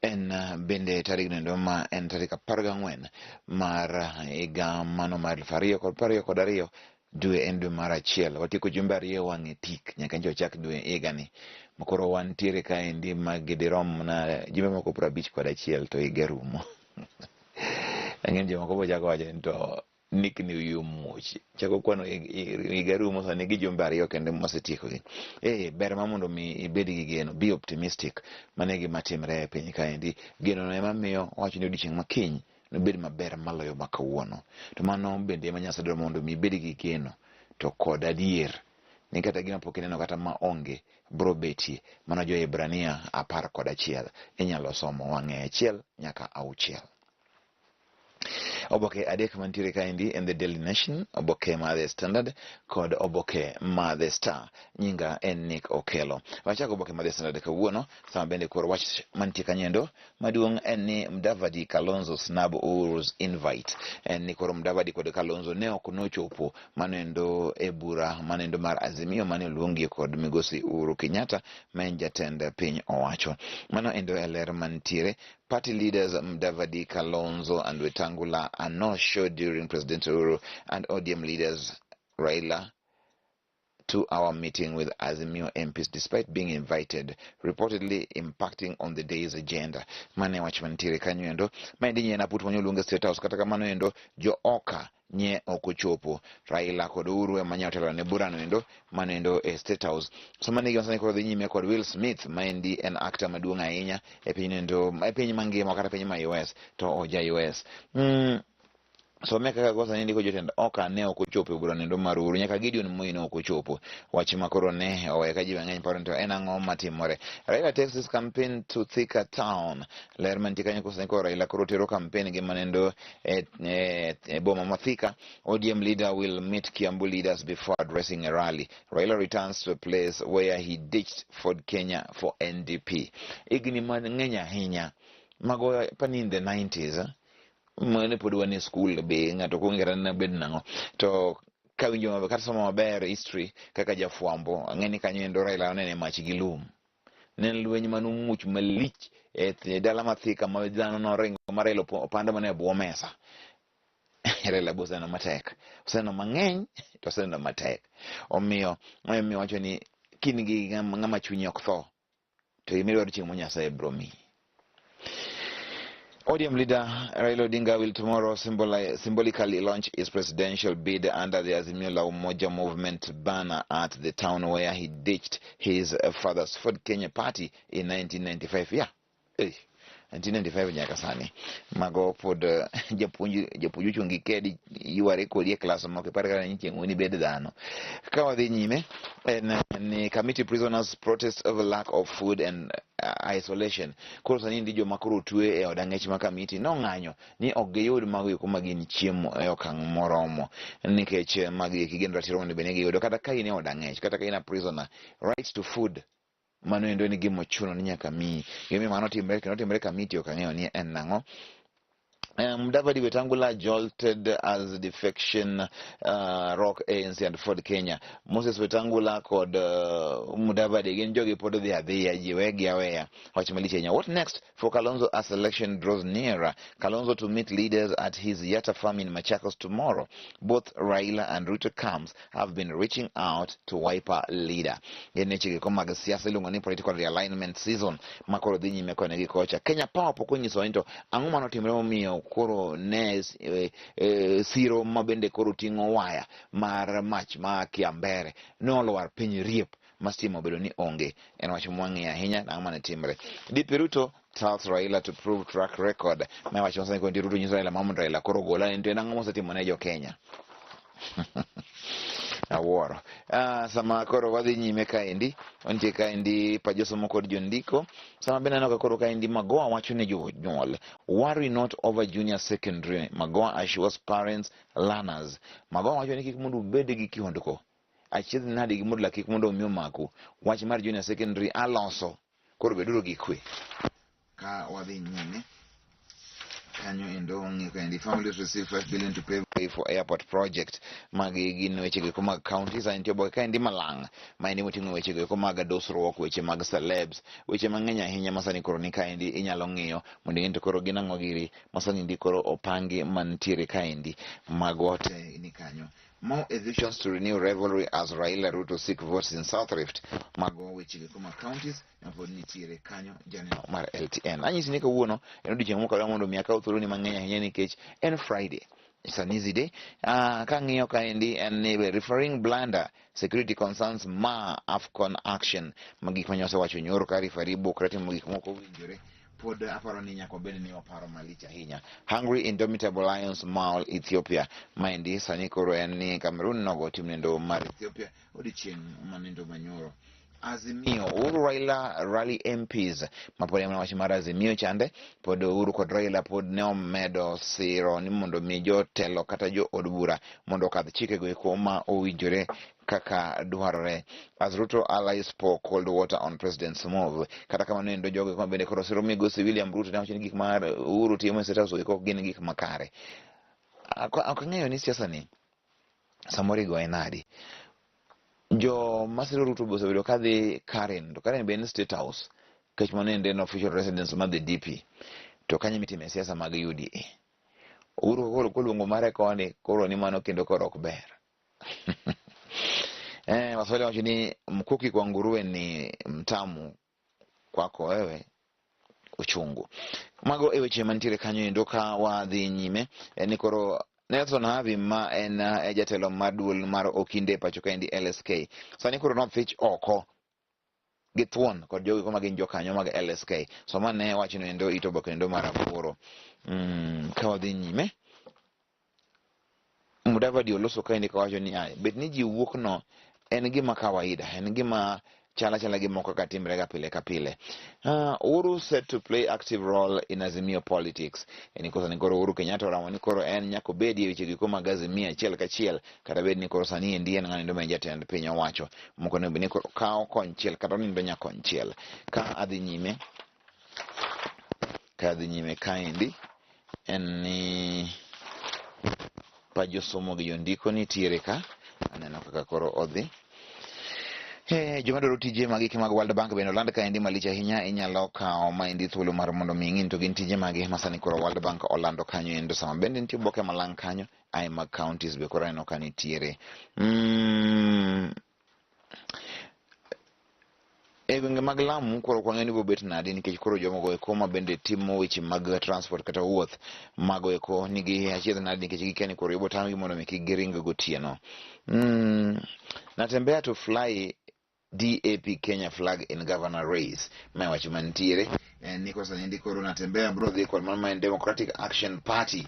En bende tarigno endo ma en tarik 14 mar higa mano mar 2022, dwe en dwe mar achiel. Watieko jumbe ariyo wang'e tik nyaka nyocha ochak dwe higani. Koro wantiere kaendi ma gidirom na jumbe moko 51 to higa rumo. Ang'e ni jomoko bo chako wacho ni to Nick ni wiye omuoch. Chako kwano higa rumo sani gi jumbe ariyo kende mwasetiekogi. Ber ma mondo mi ibed gi geno, be optimistic. Mano e gima timre e piny kaendi. Genono ema miyo wacho ni odiochieng' ma kiny nobed maber maloyo ma kawuono. To mano bende ema Nyasaye dwaro mondo mi ibed gi geno to kod adier ni kata gima pok ineno kata ma onge bro betie. Mano jo-Hibrania 11 inyalo somo wang'e 1 nyaka 6. Oboke adek mantiere kaendi en The Daily Nation, oboke mar The Standard kod oboke mar The Star. Nyinga en Nick Okello. Wachako oboke mar The Standard kawuono, sama bende kor wach mantie kanyendo maduong' en ni Mudavadi Kalonzo snub Uhuru's invite. En ni koro Mudavadi kod Kalonzo ne ok nochopo manoendo e bura manoendo mar Azimio mane oluongie kod migosi Uhuru Kenyatta ma en jatend piny owacho. Mano endo e ler mantiere. Party leaders Mudavadi, Kalonzo and Wetangula are no show during President Uhuru and ODM leaders Raila 2-hour meeting with Azimio MPs despite being invited, reportedly impacting on the day's agenda. Mane wach mantiere kanyo endo. Maendi nyien aput manyo luonge State House kata kamano endo jo oka nye ok ochopo. Raila kod Uhuru ema nya otelo ne burano endo mano endo e State House. So mano e gima sani koro dhi nyime kod Will Smith maendi en actor maduong' ahinya e piny endo e piny mangima kata piny ma US to oja US. Some kaka go sani ndiko jotend oka ne ok ochopo e burano endo mar Uhuru nyaka Gideon Moi ne ok ochopo. Wach ma koro ne owe ka ji mang'eny paro ni to en ang'o matimore. Raila takes his campaign to Thika town. Ler mantie kanyo koso koro Raila koro tero campaign gi manendo e boma ma Thika. ODM leader will meet Kiambu leaders before addressing a rally. Raila returns to a place where he ditched Ford Kenya for NDP. Higni mang'eny ahinya mago pani in the 90s. Mane pod wan e school be ng'ato ok ong'e kata ne bed nang'o. To kawinjo maber kata somo maber history kaka jafwambo ang'e ni kanyo endo Raila onene mach gi lum. Ne en lweny mane omuoch malich e dala ma Thika ma dhano noringo ma Raila opando mana e bwo mesa. Raila be oseneno matek. Oseneno mang'eny to oseneno matek. Omiyo omiyo wacho ni kin gi ng'ama chunye ok tho to gima idwaro chieng' mo Nyasaye biro miyi. ODM leader Raila Odinga will tomorrow symbolically launch his presidential bid under the Azimio la Umoja movement banner at the town where he ditched his father's Ford Kenya party in 1995. Yeah. Hey. 1995 nyaka sani. Mago pod japuonj ochung' gi kedi yware kodi e klas moko ipar kata ni chieng' moro ibed dhano. Ka wadhi nyime en ni Kamiti prisoners protest over lack of food and isolation. Koro sani ndi joma koro otwe e od ang'ech ma Kamiti nong'anyo ni ok giyud mago eko ma gin chiemo e okang' moromo nikech magi eki gin ratiro mondo bed ni giyudo kata ka in e od ang'ech kata ka in a prisoner, right to food mano endo en gima ochuno ni nyaka miyi. Gimomiyo mano timre kendo timre Kamiti ok ang'eyo ni en nang'o. Mudavadi Wetangula jolted as defection rock ANC and Ford Kenya. Moses Wetangula kod Mudavadi gin jogi pod dhi adhiya, ji wegi aweya. Wach malich ahinya. What next for Kalonzo as election draws nearer? Kalonzo to meet leaders at his Yatta farm in Machakos tomorrow. Both Raila and Ruto camps have been reaching out to Wiper leader. Gin weche go mag siasa iluongo ni political realignment season ma koro dhi nyime koni gi kocha. Kenya Power pok onyiso ni to ang'o manotimore momiyo koro ne siro ma bende koro ting'o waya mar mach ma Kiambere nolwar piny riep ma stima obedo ni onge. En wach mwang'eyo ahinya nang'o mane timre. DP Ruto tells Raila to prove track record. Ma wach masani koro Ruto nyiso Raila ma mondo Raila koro ogola en to en ang'o mosetimo ne jo Kenya. Awuoro. Sama koro wadhi nyime kaendi, wantie kaendi pa josomo kod jondiko. Sama bende aneno ka koro kaendi Magoha wacho ne jonyuol, worry not over junior secondary. Magoha assures parents, learners. Magoha wacho ni kik mondo ubed gi kihondko. Achiedh nade gi mudla kik mondo omi omaku. Wach mar junior secondary aloso. Koro beduru gi kwe. Ka wadhi nyime kanyo endo wang'iyo kaendi families receive 5 billion to pave way for airport project. Magi gin weche go eko mag counties. Nitie oboke kaendi malang' maendi moting'o weche go eko mag dosruok, weche mag celebs, weche mang'eny ahinya ma sani koro ni kaendi inyalo ng'iyo mondo ing'e ni to koro gin ang'o giri ma sani ndi koro opangi mantiere kaendi mago te ni kanyo. More evictions to renew rivalry as Raila Ruto seek votes in South Rift. Mago weche go eko mag counties ma pod nitiere kanyo janeno mar LTN. Anyisi ni kawuono en odiochieng' mokalo mondo mi akaw thuoloni mang'eny ahinya nikech en Friday. It's an easy day. Kang'iyo kaendi en ni refereeing blunder, security concerns ma AFCON action. Ma gik mane osewacho nyoro ka referee bukre timo gik moko owinjore. Pod aparo ni nyaka wabed ni waparo malich ahinya. Hungry Indomitable Lions maul Ethiopia. Maendi sani koro en ni Cameroon nogo tim nendo mar Ethiopia odiochieng' manindo manyoro. Azimio, Uhuru Raila rally MPs ma pod en wach mar Azimio chande pod Uhuru kod Raila pod ne omedo siro ni mondo mi jotelo kata jo od bura mondo okadh chikego eko ma owinjore kaka dwarore. As Ruto allies pour cold water on president's move. Kata kamano endo jogo eko ma bende koro siro migosi William Ruto ne wacho ni gik ma Uhuru timo e State House eko ok gin gik makare. Ok ang'eyo ni siasa ni samoro igoye nadi. Jo masiro Ruto be osebedo ka dhi Karen, to Karen be en State House, nikech mano ende en official residence mar the DP. To kanyo mitime siasa mag UDA. Uhuru koro koluongo mare koni, koro ni mano kendo koro ok ber. Waswahili wacho ni mkuki kwa nguruwe ni mtamu, kwako wewe uchungu. Mago e weche mantiere kanyo endo ka wadhi nyime en ni koro Nelson Havi ma en jatelo mar duol mar okinde e pacho kaendi LSK sani koro nothich oko gi thuon kod jogo ma gin jokanyo mag LSK. Soma ne wachno endo it oboke endo mar aboro. Ka wadhi nyime Mudavadi oloso kaendi kawacho ni ai, bet ni ji wuok no en gima kawaida, en gima chala chala gi moko kaka timre ga pile ka pile. Uhuru set to play active role in Azimio politics. En kosa ni koro Uhuru Kenyatta oramo ni koro en nyaka obedi e weche giko mag Azimio achiel kachiel, kata bed ni koro sani endi en ng'ano ma en jatend piny owacho. Moko ne ni koro kawo konchiel kata onindo nya konchiel. Ka adhi nyime, ka adhi nyime kaendi en ni pa josomo gi jondiko nitiere ka, aneno kaka koro odhi. Joma dwaro tije mag gik mag World Bank bende oland kaendi malich ahinya, inyalo kawo maendi thuolo mar mondo mi ing'i to gin tije mage ma sani koro World Bank olando kanyo endo. Sama bende nitie oboke malang' kanyo ae mag counties be koro aneno ka nitiere. E gwenge mag Lamu koro ok wang'eyo ni biro bet nade nikech koro jomogo eko ma bende timo weche mag transport kata wuoth mago eko nigi achiedh nade nikech gikia ni koro ibo tamgi mondo mi kik giring gotieno. Natembeya to fly DAP Kenya flag in governor race. Mae wach mantiere en ni kosa nindi koro Natembeya biro dhi kod mano ma en Democratic Action Party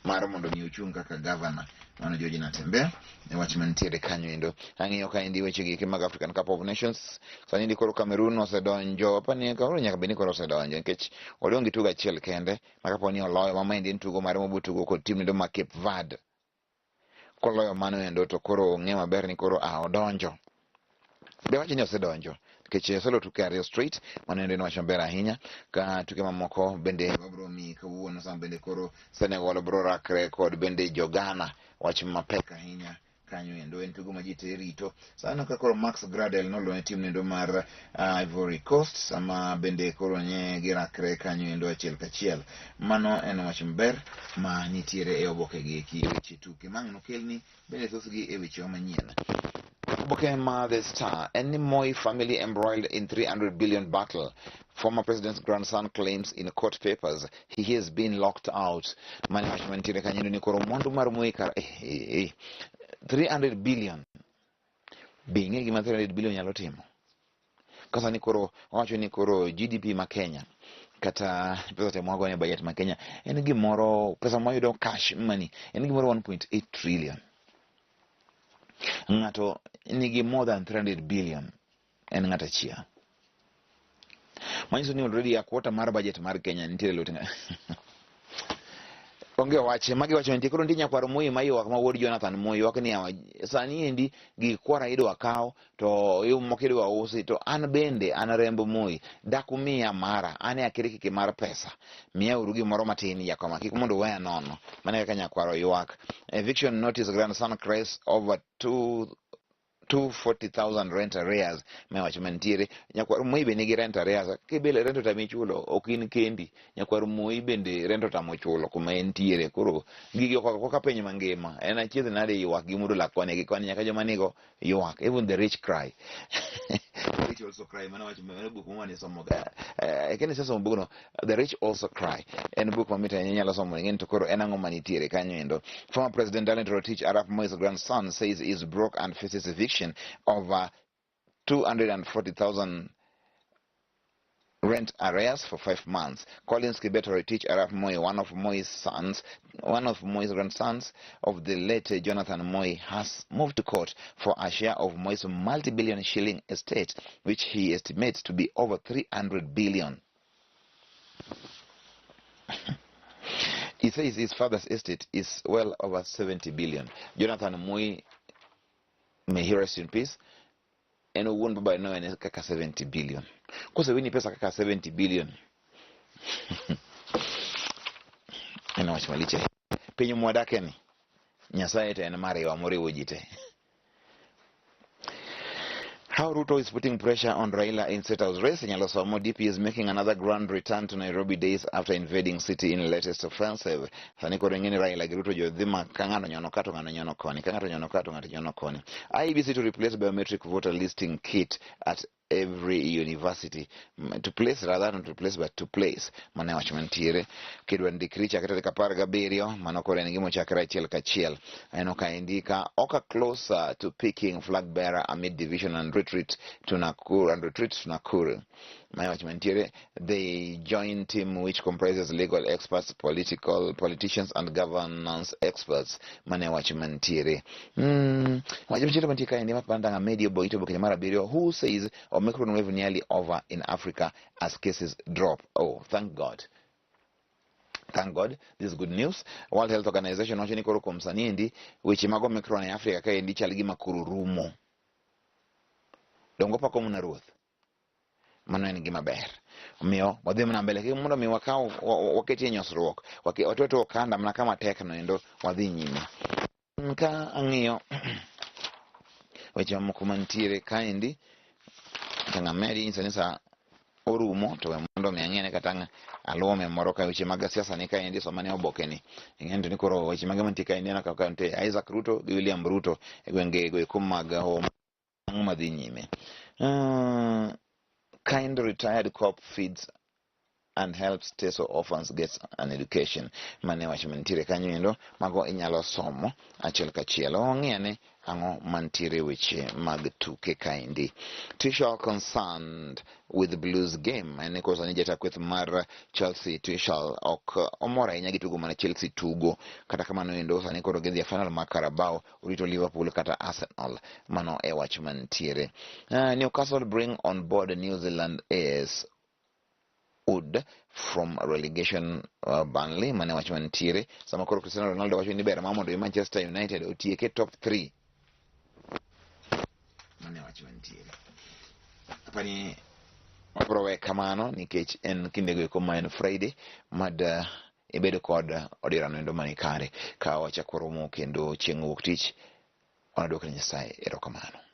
mar mondo mi ochung' kaka governor. Mano George Natembeya e wach mantiere kanyo endo. Ang'iyo ka endi weche gi mag African Cup of Nations. Sani endi koro Cameroon osedonjo, apani Cameroon nyaka bed ni koro osedonjo nikech odong' gi tugo achiel kende ma kapo ni oloyo ma maendi en tugo mare mobo tugo kod tim endo ma Cape Verde. Koloyo mano endo to koro ong'e maber ni koro a odonjo. Be wacho ni osedonjo nikech oselo tuke ariyo straight, mano endo en wach maber ahinya. Ka tuke mamoko bende wabro miyi kawuono sama bende koro Senegal bro rakre kod bende jo Ghana, wach mapek ahinya kanyo endo en tugo ma ji te rito. Sano ka koro Max Gradel noloyo tim endo mar Ivory Coast sama bende koro nye girakre kanyo endo achiel kachiel. Mano en wach maber ma nitiere e oboke gi eki weche tuke ma ang' nokelni bende thothgi e wechewa manyien. Oboke ma The Star en ni Moi family embroiled in 300 billion battle. Former president's grandson claims in court papers he has been locked out. Mane wach mantiere kanyo ni koro mwandu mar Moi kar 300 billion. Be ing'e gima 300 billion nyalo timo? Kasa ni koro wawacho ni koro GDP ma Kenya kata pesa te mwago e budget ma Kenya en gimoro pesa mwayudo cash money en gimoro 1.8 trillion. Ng'ato nigi more than 300 billion en ng'at achiel. Manyiso ni already a quarter mar budget mar Kenya nitiere e lwet ng'ato. Onge wach magi wacho nitie koro nitie nyakwar Moi maywak ma wuod Jonathan Moi ywak ni yawa sani endi gik kwara idwa kaw to yo moko idwa usi to an bende an remb Moi dak umiya mara an e akirikiki mar pesa miya uru gimoro matin jakoma kik mondo uweya nono mano e kaka nyakwar oywak. Eviction notice grandson cries over 240,000 rent arrears ma wach mantiere. Nyakwar Moi be nigi rent arrears. Kibile rent otami chulo ok in kendi. Nyakwar Moi bende rent otamo chulo kuma entiere. Koro gigi ok ok piny mangima. En achiedh nade ywak gi mudo lak koni gi koni nyaka joma nigo ywak. Even the rich cry. The rich also cry. Mano wach mano buk mane somo ga. Kene somo bugno The Rich Also Cry. En buk mamit ahinya inyalo somo ing'e ni to koro en ang'o manitiere kanyo endo. Former President Daniel Toroitich arap Moi's grandson says he is broke and faces eviction over 240,000 rent arrears for 5 months. Collins Kibet Toroitich arap Moi, one of Moi's sons, one of Moi's grandsons of the late Jonathan Moi, has moved to court for a share of Moi's multi-billion shilling estate, which he estimates to be over 300 billion. He says his father's estate is well over 70 billion. Jonathan Moi, may he rest in peace, en owuon baba ne en kaka 70 billion. Kosewini pesa kaka 70 billion. En wach malich ahinya. Piny mwadake ni, Nyasaye to en mariwa moriwo ji te. How Ruto is putting pressure on Raila in State House race. Inyalo somo DP is making another grand return to Nairobi days after invading city in latest offensive. Sani koro ing'e ni Raila gi Ruto jodhi ma ka ng'ato nyono ka to ng'ato nyono koni, ka ng'ato nyono ka to ng'ato nyono koni. IEBC to replace biometric voter listing kit at every university. To place rather, not to replace but to place. Mano e wach mantiere. Kidwa ndikri chakre tarik 17, mano koro en gima ochakre achiel kachiel. Aneno ka indika Oka closer to picking flag bearer amid division and retreat to Nakuru and retreat to Nakuru. Mano e wach mantiere. The joint team which comprises legal experts, political politicians and governance experts. Mano e wach mantiere. Wach machielo mantie kaendi mapandanga media oboke oboke mar 7 who says Omicron wave nearly over in Africa as cases drop. Oh, thank God. Thank God, this is good news. World Health Organization wacho ni koro kuom sani endi weche mag Omicron e Afrika kaendi chal gima koro rumo. Dongo pako mana ruoth. Mano en gima ber. Omiyo wadhi mana mbele kik mondo mi wakaw waketie nyosruok. Watwe okanda mana kama tek no endo wadhi nyime. Ka ang'iyo weche mamoko mantiere kaendi tang'amedi nyiso ni sa orumo to we mondo mi ang'e ne kata aluome moro ka weche mag siasa ni kaendi soma ne oboke ni ing'e to ni koro weche mage mantie kaendi aneno kaka nitie Isaac Ruto gi William Ruto e gwenge go eko mag Homa ang'o madhi nyime. Kind retired cop feeds and helps Teso orphans get an education. Mane wach mantiere kanyo endo mago inyalo somo achiel kachiel. Wang'i ane ang'o mantiere weche mag tuke kaendi. Tuchel concerned with Blues game. En ni sani jata kweth mar Chelsea Tuchel ok omor ahinya gi tugo mane Chelsea tugo. Kata kamano endo sani koro gidhi e final mar Carabao orito Liverpool kata Arsenal. Mano e wach mantiere. Newcastle bring on board New Zealand AS Wood from relegation Burnley. Mane wach mantiere. Sama koro Cristiano Ronaldo wacho ni ber ma mondo Manchester United otieke top 3. Mane wach mantiere. Apani wabro we kamano nikech en kindego eko ma en Friday mad ibedo kod odira endo mani kare ka wachako romo kendo chieng' wuok tich wanaduok ne Nyasaye erokamano.